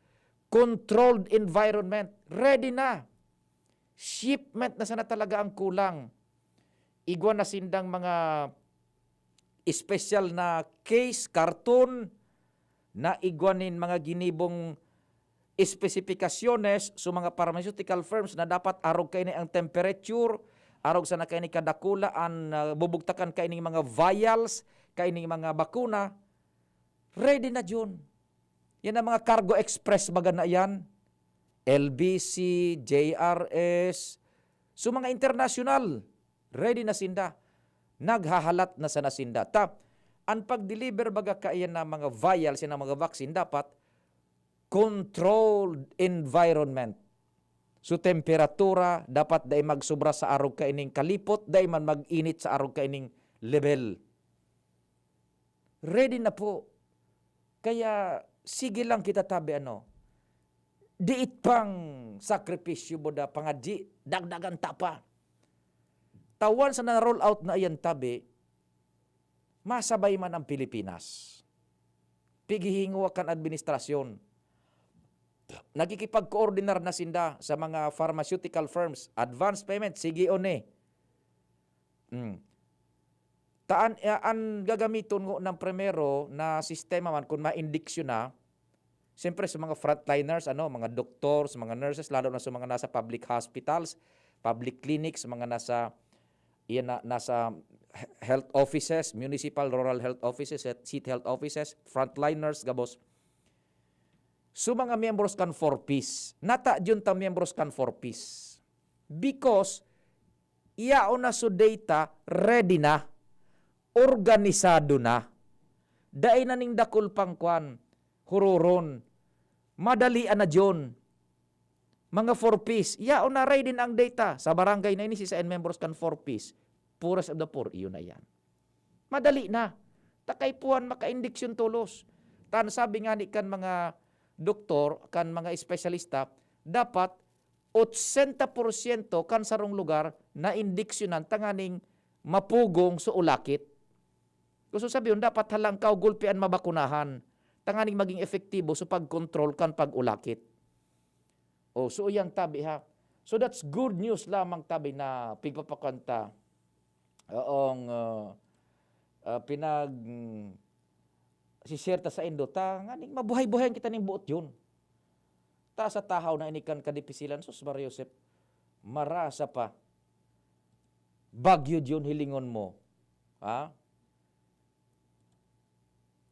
controlled environment, ready na. Shipment na sana talaga ang kulang. Igwa na sindang mga espesyal na case, karton, na igwa nin mga ginibong espesipikasyones sa mga pharmaceutical firms na dapat arog kaini ang temperature, arog sana kaini kadakula an, ah, bubugtakan kaining mga vials, kaining mga bakuna, ready na diyon. Yan ang mga cargo express baga na yan. L B C, J R S, so mga internasyonal, ready na sinda. Naghahalat na sana sinda. Ta, an pag-deliver baga kaiyan na mga vials, yan ang mga vaccine, dapat controlled environment. So, temperatura dapat dai magsobra sa arog kaining kalipot, dai man mag-init sa arog kaining level. Ready na po. Kaya sige lang kita tabi, ano. Diit pang sakripisyo mo da pangadji, dagdagan ta pa. Tawan sa na-roll out na iyan tabi, masabay man ang Pilipinas. Pighihinguwa kan administrasyon. Nakikipagkoordinar na sinda sa mga pharmaceutical firms. Advance payment, sige o ni. Mm. Taan, eh, an gagamiton ngo ng primero na sistema man kun ma-indiksyon na, siyempre sa mga frontliners, ano, mga doktor, sa mga nurses, lalo na sa mga nasa public hospitals, public clinics, mga nasa, iyan na, nasa he-, health offices, municipal, rural health offices, he-, city health offices, frontliners, gabos. So, mga miyembros kan Four Ps, nata jun ta miyembros kan Four Ps. Because, yaon na so data, ready na, organisado na. Dai na ning dakul pang kwan, huroron. Madali na jun. Mga Four Ps, yaon na, ready na ang data. Sa barangay na ini, si sa membros kan Four Ps. Poorest of the poor, iyon na yan. Madali na. Ta kaipuhan makaindiksyon tolos. Tan sabi ngani kan mga doktor, kan mga espesyalista, dapat otsenta porsyento kan sarong lugar na indiksyonan tanganing mapugong so ulakit. Gusto sabihon, dapat halangkaw gulpi an mabakunahan tanganing maging epektibo so pagkontrol kan pag-ulakit. Oh, so iyan tabi, ha. So that's good news lamang tabi na pigpapakanta. Oong, ah, ah, pinag, mm, si-share ta saindo ta nganing mabuhay-buhayan kita ning boot yun. Ta sa tahaw na ini kan kadipisilan, sus, Maria Josep, marasa pa. Bagyo yun, hilingon mo. Ha?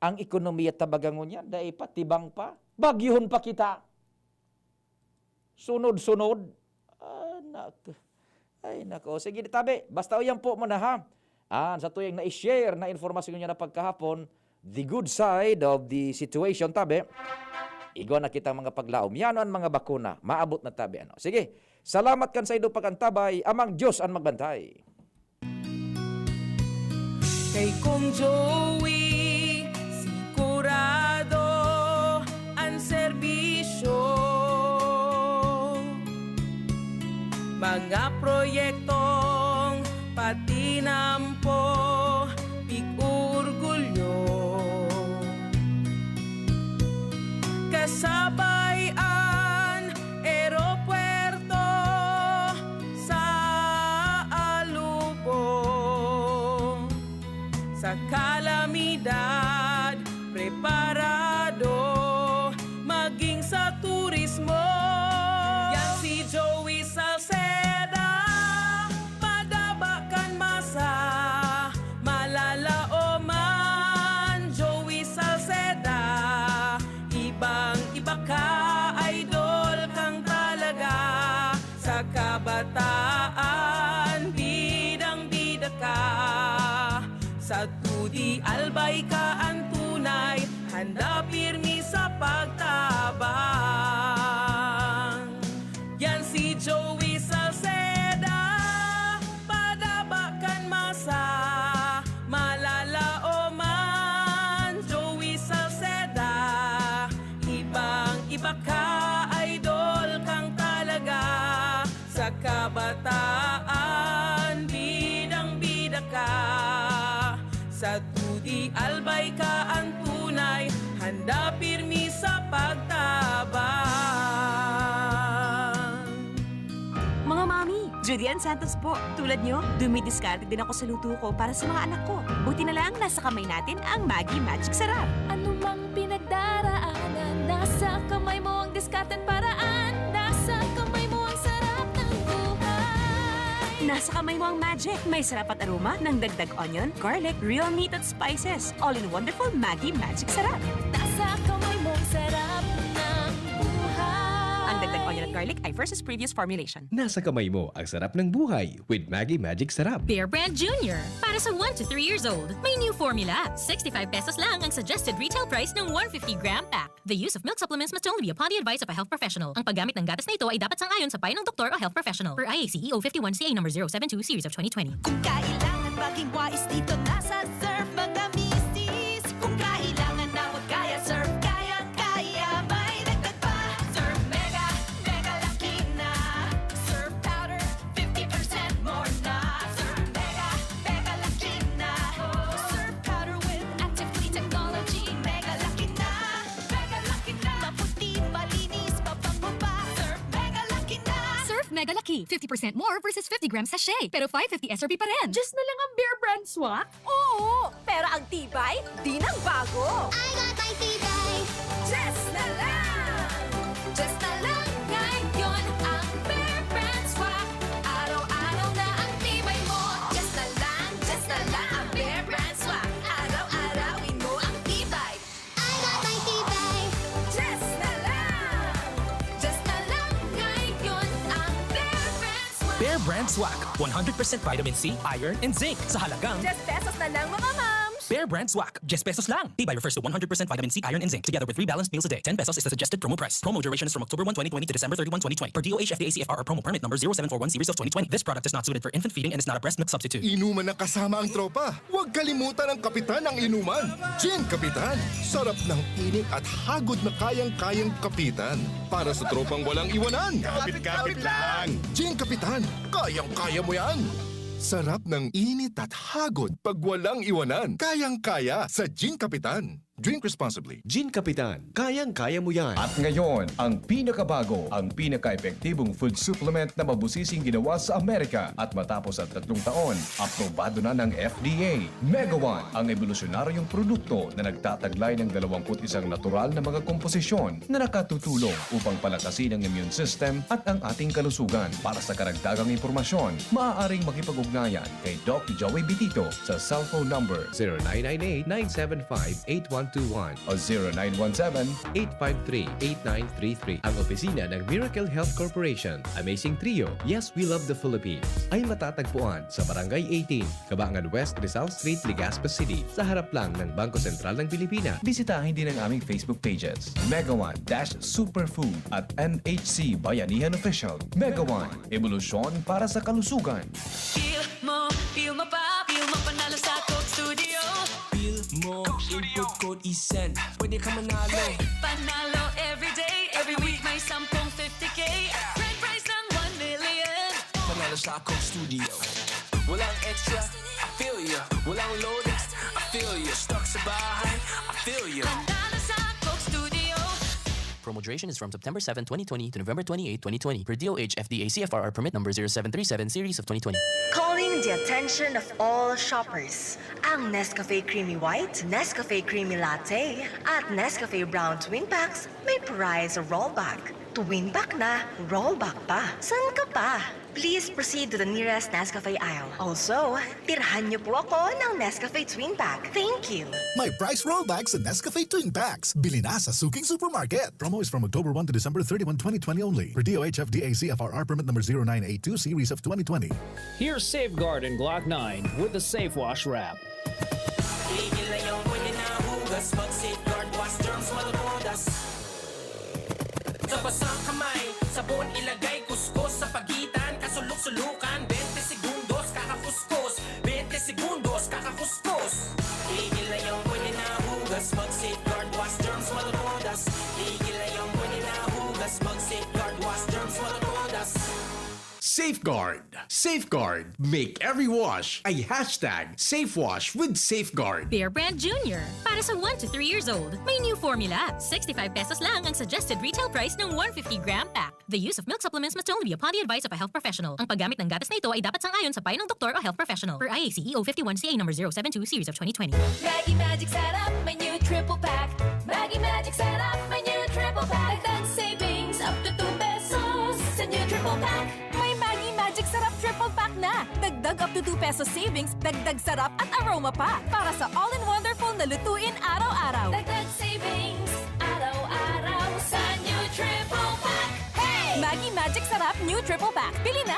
Ang ekonomiya ta baga ngunyan, dai pa, tibang pa. Bagyohon pa kita. Sunod-sunod. Ah, nak-, ay, nako. Sige, tabi. Basta uyan po mo na, ha? An, sa tuyang na-share na informasyon niya na pagkahapon, the good side of the situation, tabi. Igwa na kitang mga paglaom. Yan ang mga bakuna. Maabot na, tabi, ano. Sige, salamat kan saindo pag-antabay. Amang Diyos an magbantay. Kay Kong Joey, sigurado an serbisyo. Mga proyektong patinampo, pig-orgulyo. Kasabay an eropuerto sa Alubo. Sa kalamidad, preparado maging sa turismo. Yan si Joey Salceda, padaba kan masa, malalaoman. Joey Salceda, ibang-iba ka, idol kang talaga. Sa kabataan, bidang-bida ka. Sa tudi, albay ka an tunay, handa pirmi sa pagtabang. Yan si Joey Salceda, padaba kan masa, malalaoman. Joey Salceda, ibang-iba ka, idol kang talaga. Sa kabataan, bidang-bida ka. Sa tudi, albay ka an tunay, handa pirmi sa pagtabang. Mga mami, Judy Ann Santos po. Tulad nyo, dumidiskarte din ako sa luto ko para sa mga anak ko. Buti na lang, nasa kamay natin ang Maggi Magic Sarap. Anumang pinagdaraanan, nasa kamay mo ang diskarte at paraan. Nasa kamay mo ang sarap ng buhay. Nasa kamay mo ang magic. May sarap at aroma ng dagdag onion, garlic, real meat at spices. All in wonderful Maggi Magic Sarap. Nasa kamay mo ang sarap ng buhay. Ang dagdag onion at garlic Elik I versus previous formulation. Nasa kamay mo ang sarap ng buhay with Maggi Magic Sarap. Bear Brand Junior. Para sa one to three years old, may new formula. Sixty-five pesos lang ang suggested retail price ng one fifty gram pack. The use of milk supplements must only be upon the advice of a health professional. Ang paggamit ng gatas na ito ay dapat sang-ayon sa payo ng doktor o health professional. Per I A C E O fifty-one C A number zero seven two series of twenty twenty. Kung kailangan maging wais, dito na sa Surf Mga Misis. Kung kailangan na huwag kaya, Surf Kaya Kaya, may dagdag pa. Surf Mega, Mega Laki na. Surf Powder, fifty percent more na. Surf Mega, Mega Laki na. Surf Powder with active clean technology. Mega Laki na. Mega Laki na. Maputi, malinis, mabango pa. Surf Mega Laki na. Surf Mega Laki, fifty percent more versus fifty gram sachet, pero five fifty S R P pa rin. Diyos na lang ang Bear Brand Swak? Oo, pero ang tibay, di nagbago. I got my tibay. Just na lang! Just na lang ngayon ang Bear Brand Swak. Araw-araw na ang tibay mo. Just na lang, just na lang ang Bear Brand Swak. Araw-arawin mo ang tibay. I got my tibay. Just na lang! Just na lang ngayon ang Bear Brand Swak. Bear Brand Swak, one hundred percent vitamin C, iron, and zinc sa halagang Just pesos na lang, mga mams! Bear Brand Swak, just pesos lang. Tibay refers to one hundred percent vitamin C, iron, and zinc, together with three balanced meals a day. Ten pesos is the suggested promo price. Promo duration is from October one, twenty twenty to December thirty-one, twenty twenty. Per D O H F D A C F R or promo permit number zero seven four one series of twenty twenty. This product is not suited for infant feeding and is not a breast milk substitute. Inuman na kasama ang tropa. Huwag kalimutan ang kapitan ng inuman. Gin Kapitan. Sarap ng init at hagod na kayang-kayang kapitan. Para sa tropang walang iwanan. Kapit-kapit lang. Gin Kapitan. Kayang-kaya mo yan. Sarap ng init at hagod pag walang iwanan. Kayang-kaya sa Gin Kapitan. Drink responsibly. Gin Kapitan, kayang-kaya mo yan. At ngayon, ang pinakabago, ang pinaka-epektibong food supplement na mabusising ginawa sa Amerika at matapos ang tatlong taon, aprobado na ng F D A. Mega One, ang ebolusyonaryong produkto na nagtataglay ng dalawampu't isang natural na mga komposisyon na nakatutulong upang palakasin ang immune system at ang ating kalusugan. Para sa karagdagang impormasyon, maaaring makipag-ugnayan kay Doc Joey Bitito sa cellphone number zero nine nine eight, nine seven five, eight one two one o zero nine one seven, eight five three, eight nine three three. Ang opisina ng Miracle Health Corporation, Amazing Trio, Yes, We Love the Philippines, ay matatagpuan sa Barangay eighteen, Kabangan West, Rizal Street, Legazpi City, sa harap lang ng Bangko Sentral ng Pilipinas. Bisitahin din ang aming Facebook pages, Mega One dash Superfood at N H C Bayanihan Official. Mega One, ebolusyon para sa kalusugan. Feel mo, feel mo pa, feel mo panalo sa Coke Studio. Feel mo, input code is send. Pwede ka manalo. Panalo everyday, every week may sampung fifty K. Grand prize ng one million. Panalo sa Coke Studio. Walang extra, I feel ya. Walang load, I feel ya. Stuck sa bahay, I feel ya. Panalo sa Coke Studio. Promo duration is from September seven, twenty twenty to November twenty-eight, twenty twenty, per D O H F D A C F R R permit number zero seven three seven series of twenty twenty. Calling the attention of all shoppers. Ang Nescafe Creamy White, Nescafe Creamy Latte, at Nescafe Brown Twin Packs may prize rollback. Twin Pack na, rollback pa. San ka pa? Please proceed to the nearest Nescafe aisle. Also, tirhan niyo po ako ng Nescafe Twin Pack. Thank you! May price rollback sa Nescafe Twin Packs. Bili na sa suking supermarket. Promo is from October one to December thirty-one, twenty twenty only. Per D O H F D A C F R R permit number zero nine eight two series of twenty twenty. Here's Safeguard and Glock nine with the Safe Wash Wrap. Tigil na yung pwede na hugas. Mag-Safeguard Wash Germs Matutudas. Sa basang kamay, sabon ilagay, kuskos sa pagitan, kasulok-sulukan, twenty segundos, kakakuskos, twenty segundos, kakakuskos. Tigil na yung pwede na hugas. Mag-Safeguard Wash Germs Matutudas. Tigil na yung pwede na hugas. Mag-Safeguard Wash Germs Matutudas. Safeguard. Safeguard. Make every wash a hashtag safe wash with Safeguard. Bear Brand Junior. Para sa one to three years old, may new formula. Sixty-five pesos lang ang suggested retail price ng one fifty gram pack. The use of milk supplements must only be upon the advice of a health professional. Ang paggamit ng gatas na ito ay dapat sang-ayon sa payo ng doktor o health professional. Per I A C E O fifty-one C A number zero seven two series of twenty twenty. Maggi Magic Sarap, may new triple pack. Maggi Magic Sarap, may new triple pack. Dagdag savings up to two pesos sa new triple pack. May Maggi Magic Sarap triple pack na. Dagdag up to two pesos savings, dagdag sarap at aroma pa. Para sa all-in-wonderful na lutuin araw-araw. Dagdag savings araw-araw sa new triple pack. Hey! Maggi Magic Sarap New Triple Pack. Pili na!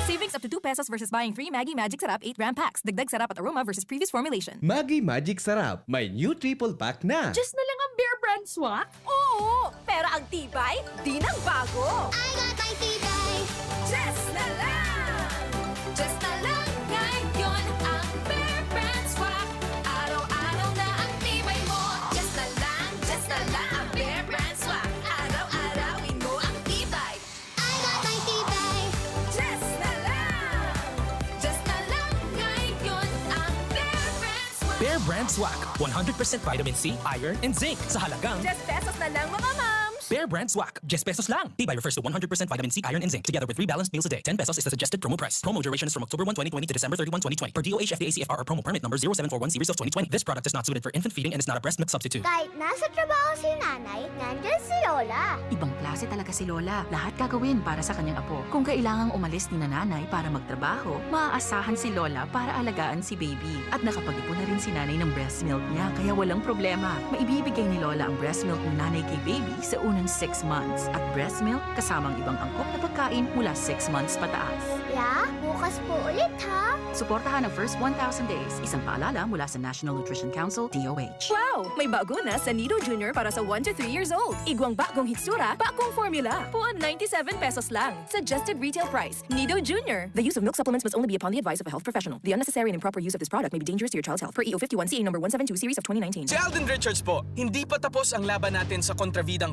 Savings up to two pesos versus buying three Maggi Magic Sarap eight gram packs. Dagdag sarap at aroma versus previous formulation. Maggi Magic Sarap, may new triple pack na. Just na lang ang Bear Brand Swak? Oo, pero ang tibay, di nang bago. I got my tibay. Just na lang! Just na lang ngayon ang Bear Brand Swak. Araw-araw na ang tibay mo. Just na lang, just na lang ang Bear Brand Swak. Araw-arawin mo ang tibay. I got my tibay. Just na lang! Just na lang ngayon ang Bear Brand Swak. Bear Brand Swak, one hundred percent vitamin C, iron, and zinc sa halagang Just pesos na lang, mga mams! Bear Brand Swak, just pesos lang. Tibay refers to one hundred percent vitamin C, iron, and zinc, together with three balanced meals a day. Ten pesos is the suggested promo price. Promo duration is from October one, twenty twenty to December thirty-one, twenty twenty. Per D O H F D A C F R or promo permit number zero seven four one series of twenty twenty. This product is not suited for infant feeding and is not a breast milk substitute. Kahit nasa trabaho si nanay, nandyan si Lola. Ibang klase talaga si Lola. Lahat gagawin para sa kanyang apo. Kung kailangang umalis ni nanay para magtrabaho, maaasahan si Lola para alagaan si baby. At nakapag-ipon na rin si nanay ng breast milk niya, kaya walang problema. Maibibigay ni Lola ang breast milk ni nanay kay baby sa unang six months. At breast milk kasamang ibang angkop na pagkain mula six months pataas. Ya, bukas po ulit ha. Suportahan ang first one thousand days. Isang paalala mula sa National Nutrition Council, D O H. Wow! May bago na sa Nido Junior para sa one to three years old. Igwang bagong hitsura, bagong formula. Puon ninety-seven pesos lang. Suggested retail price. Nido Junior. The use of milk supplements must only be upon the advice of a health professional. The unnecessary and improper use of this product may be dangerous to your child's health. Per E O fifty-one C A number one seven two series of twenty nineteen. Si Alden Richards po. Hindi pa tapos ang laban natin sa kontrabidang